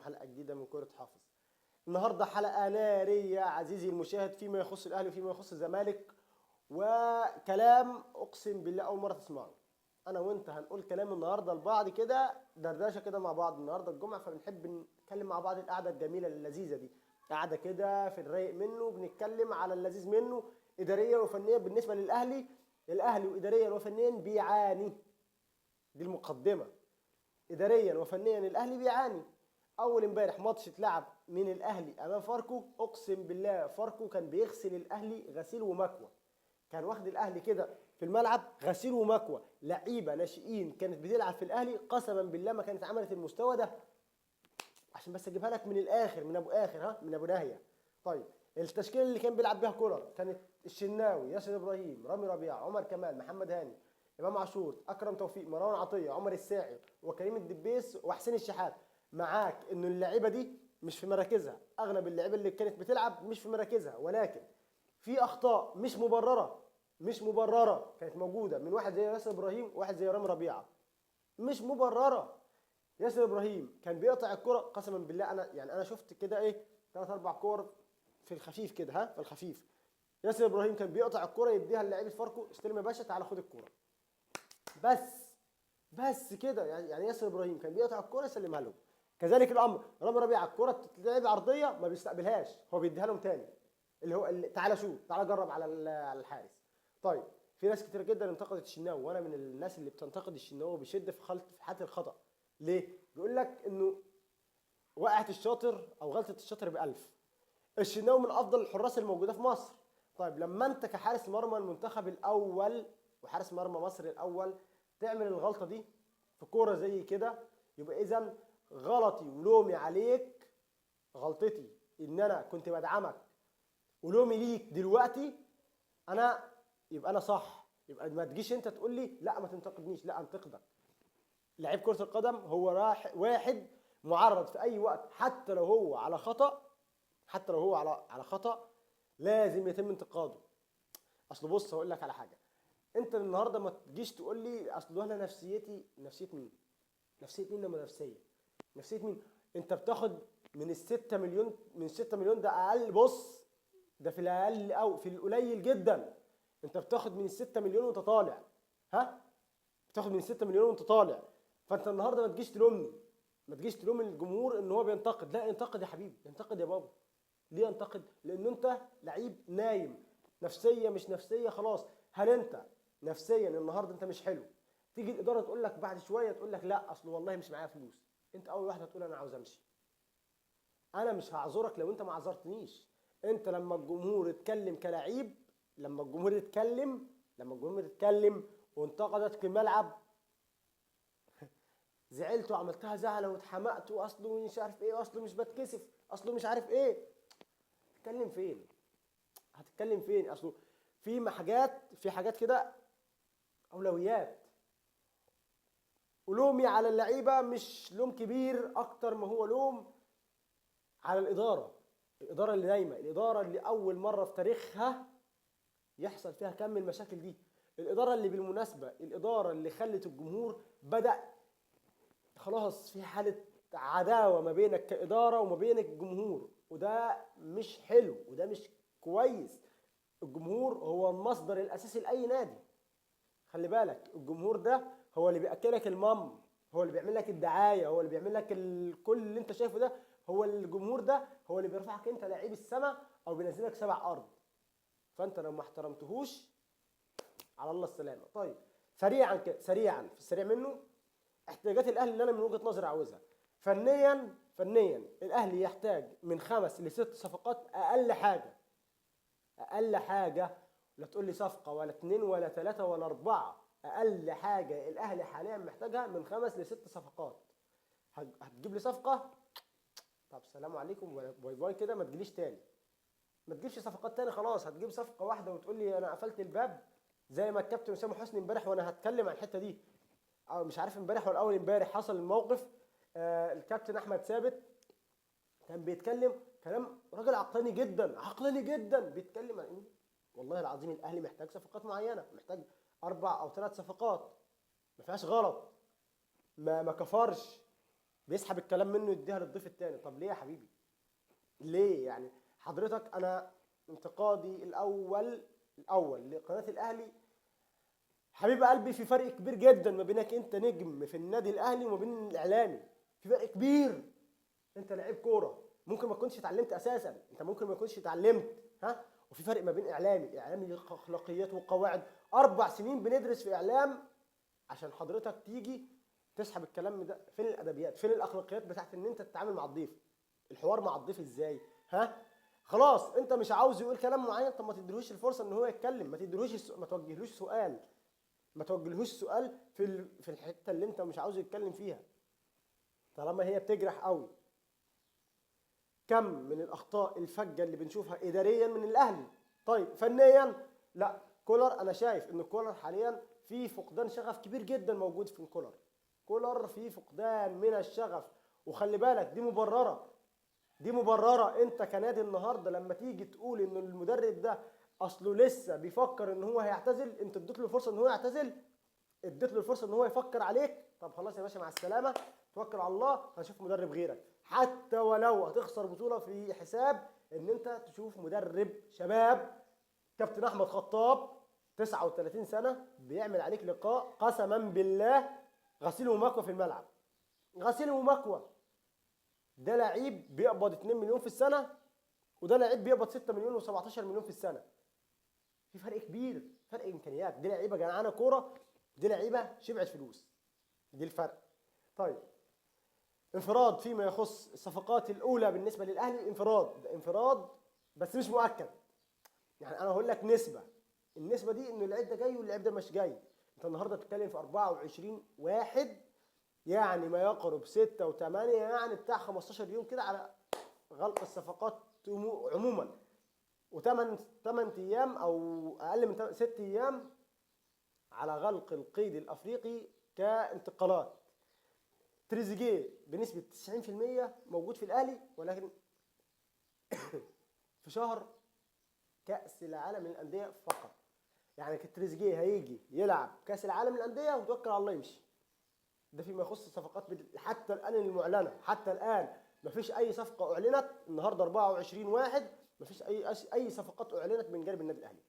وحلقه جديدة من كره حافظ. النهارده حلقة نارية عزيزي المشاهد فيما يخص الاهلي وفيما يخص الزمالك، وكلام اقسم بالله اول مرة تسمعه. انا وانت هنقول كلام النهارده لبعض كده، دردشة كده مع بعض. النهارده الجمعة، فبنحب نتكلم مع بعض القعدة الجميلة اللذيذة دي، قعدة كده في الرايق منه، بنتكلم على اللذيذ منه اداريا وفنيا. بالنسبة للاهلي، الاهلي واداريا وفنيا بيعاني، دي المقدمة. اداريا وفنيا الاهلي بيعاني. اول امبارح ماتش اتلعب من الاهلي امام فاركو، اقسم بالله فاركو كان بيغسل الاهلي غسيل ومكوى، كان واخد الاهلي كده في الملعب غسيل ومكوى. لعيبة ناشئين كانت بتلعب في الاهلي قسما بالله ما كانت عملت المستوى ده. عشان بس اجيبها لك من الاخر، من ابو اخر، ها، من ابو ناهيه. طيب التشكيلة اللي كان بيلعب بيها كولر كانت الشناوي، ياسر ابراهيم، رامي ربيعة، عمر كمال، محمد هاني، امام عاشور، اكرم توفيق، مروان عطية، عمر الساعي، وكريم الدبيس، وحسين الشحات. معاك انه اللعيبة دي مش في مراكزها، اغلب اللعيبة اللي كانت بتلعب مش في مراكزها، ولكن في اخطاء مش مبررة، مش مبررة كانت موجودة من واحد زي ياسر ابراهيم وواحد زي رامي ربيعة، مش مبررة. ياسر ابراهيم كان بيقطع الكره قسما بالله، انا يعني انا شفت كده ايه، 3 4 كور في الخفيف كده، ها، في الخفيف. ياسر ابراهيم كان بيقطع الكره يديها للاعيبه فاركو، استلم يا باشا تعالى خد الكره، بس كده. يعني ياسر ابراهيم كان بيقطع الكره يسلمها لهم. كذلك الامر رامي ربيعة، الكره بتتلعب عرضية ما بيستقبلهاش، هو بيديها لهم تاني، اللي هو اللي تعالى شوط، تعالى جرب على الحارس. طيب في ناس كتير جدا انتقدت الشناوي، وانا من الناس اللي بتنتقد الشناوي بشده في خلط في حاله الخطا. ليه؟ بيقول لك انه وقعت الشاطر او غلطه الشاطر ب1000. الشناوي من افضل الحراس الموجودة في مصر. طيب لما انت كحارس مرمى المنتخب الاول وحارس مرمى مصر الاول تعمل الغلطة دي في كورة زي كده، يبقى اذا غلطي ولومي عليك، غلطتي ان انا كنت بدعمك ولومي ليك دلوقتي انا، يبقى انا صح. يبقى ما تجيش انت تقول لي لا ما تنتقدنيش، لا انتقدك. لعيب كرة القدم هو راح واحد معرض في اي وقت، حتى لو هو على خطأ، حتى لو هو على خطأ لازم يتم انتقاده. اصل بص هقول لك على حاجة، انت النهارده ما تجيش تقول لي اصل انا نفسيتي، نفسية مين؟ نفسية مين لما نفسية؟ نفسية مين؟ انت بتاخد من ال6 مليون، من 6 مليون ده اقل، بص ده في الاقل او في القليل جدا، انت بتاخد من ال6 مليون وانت طالع، ها؟ بتاخد من 6 مليون وانت طالع. فانت النهارده ما تجيش تلومني، ما تجيش تلوم الجمهور ان هو بينتقد. لا انتقد يا حبيبي، انتقد يا بابا. ليه انتقد؟ لان انت لعيب نايم، نفسية مش نفسية خلاص. هل انت نفسيا النهارده انت مش حلو؟ تيجي الادارة تقول لك بعد شوية، تقول لك لا اصل والله مش معايا فلوس، انت اول واحدة هتقول انا عاوز امشي. انا مش هعذرك لو انت ما عذرتنيش. انت لما الجمهور اتكلم كلاعب، لما الجمهور اتكلم، لما الجمهور اتكلم وانتقدت في الملعب، زعلت وعملتها زعله واتحمقت، واصله مش عارف ايه، واصله مش بتكسف، اصله مش عارف ايه. هتتكلم فين؟ هتتكلم فين؟ اصله في حاجات، في حاجات كده اولويات. ولومي على اللعيبة مش لوم كبير اكتر ما هو لوم على الادارة، الادارة اللي نايمة، الادارة اللي اول مرة في تاريخها يحصل فيها كم المشاكل دي، الادارة اللي بالمناسبة الادارة اللي خلت الجمهور بدا خلاص في حاله عداوة ما بينك كادارة وما بينك الجمهور، وده مش حلو وده مش كويس. الجمهور هو المصدر الاساسي لاي نادي، خلي بالك. الجمهور ده هو اللي بياكلك المام، هو اللي بيعمل لك الدعاية، هو اللي بيعمل لك كل اللي انت شايفه ده. هو الجمهور ده هو اللي بيرفعك انت لعيب السما او بينزلك 7 ارض. فانت لو ما احترمتهوش على الله السلامة. طيب سريعا كده، سريعا في السريع منه، احتياجات الاهلي اللي انا من وجهه نظري عاوزها فنيا، فنيا الاهلي يحتاج من 5 ل6 صفقات اقل حاجة، اقل حاجة. لا تقول لي صفقة ولا 2 ولا 3 ولا 4، اقل حاجة الاهلي حاليا محتاجها من 5 ل6 صفقات. هتجيب لي صفقة، طب سلام عليكم باي باي كده، ما تجيليش تاني، ما تجيبش صفقات تاني خلاص. هتجيب صفقة واحدة وتقول لي انا قفلت الباب زي ما الكابتن اسامة حسني امبارح، وانا هتكلم عن الحتة دي، او مش عارف امبارح ولا اول امبارح حصل الموقف. الكابتن احمد ثابت كان بيتكلم كلام راجل عقلاني جدا، عقلاني جدا، بيتكلم عن ايه؟ والله العظيم الاهلي محتاج صفقات معينة، محتاج 4 أو 3 صفقات، ما فيهاش غلط، ما كفرش. بيسحب الكلام منه يديها للضيف التاني. طب ليه يا حبيبي؟ ليه يعني حضرتك؟ انا انتقادي الاول لقناه الاهلي حبيب قلبي، في فرق كبير جدا ما بينك انت نجم في النادي الاهلي وما بين الاعلامي، في فرق كبير. انت لعيب كورة ممكن ما تكونش اتعلمت اساسا، انت ممكن ما تكونش اتعلمت، ها، وفي فرق ما بين اعلامي، اعلامي ليه اخلاقيات وقواعد، 4 سنين بندرس في اعلام عشان حضرتك تيجي تسحب الكلام ده. فين الادبيات؟ فين الاخلاقيات بتاعت ان انت تتعامل مع الضيف؟ الحوار مع الضيف ازاي؟ ها، خلاص انت مش عاوز يقول كلام معين، طب ما تديلهوش الفرصة ان هو يتكلم، ما تديلهوش، ما توجهلوش سؤال، ما توجهلهوش سؤال في الحتة اللي انت مش عاوز يتكلم فيها طالما هي بتجرح قوي. كم من الاخطاء الفجه اللي بنشوفها اداريا من الاهلي. طيب فنيا لا، كولر انا شايف ان كولر حاليا في فقدان شغف كبير جدا موجود في كولر. كولر في فقدان من الشغف، وخلي بالك دي مبررة، دي مبررة. انت كنادي النهارده لما تيجي تقول ان المدرب ده اصله لسه بيفكر ان هو هيعتزل، انت اديت له فرصة ان هو يعتزل، اديت له الفرصة ان هو يفكر عليك. طب خلاص يا باشا مع السلامة، توكل على الله، هنشوف مدرب غيرك، حتى ولو هتخسر بطوله في حساب ان انت تشوف مدرب شباب. كابتن احمد خطاب 39 سنة بيعمل عليك لقاء قسما بالله غسيل ومكوى في الملعب، غسيل ومكوى. ده لعيب بيقبض 2 مليون في السنة، وده لعيب بيقبض 6 مليون و17 مليون في السنة. في فرق كبير، فرق امكانيات. دي لعيبة جعانة كورة، دي لعيبة شبعت فلوس، دي الفرق. طيب انفراد فيما يخص الصفقات الاولى بالنسبة للاهلي، انفراد، انفراد بس مش مؤكد. يعني انا هقول لك نسبه، النسبة دي ان اللعيب ده جاي واللعيب ده مش جاي. انت النهارده بتتكلم في 24 واحد، يعني ما يقرب 6 و8، يعني بتاع 15 يوم كده على غلق الصفقات عموما، و8 ايام او اقل من 6 ايام على غلق القيد الافريقي كانتقالات. تريزيجيه بنسبة 90% موجود في الاهلي، ولكن في شهر كاس العالم للاندية فقط. يعني تريزيجيه هيجي يلعب كاس العالم للاندية وتوكل على الله يمشي. ده فيما يخص الصفقات حتى الان المعلنة، حتى الان مفيش اي صفقة اعلنت. النهارده 24 واحد مفيش اي صفقات اعلنت من جانب النادي الاهلي.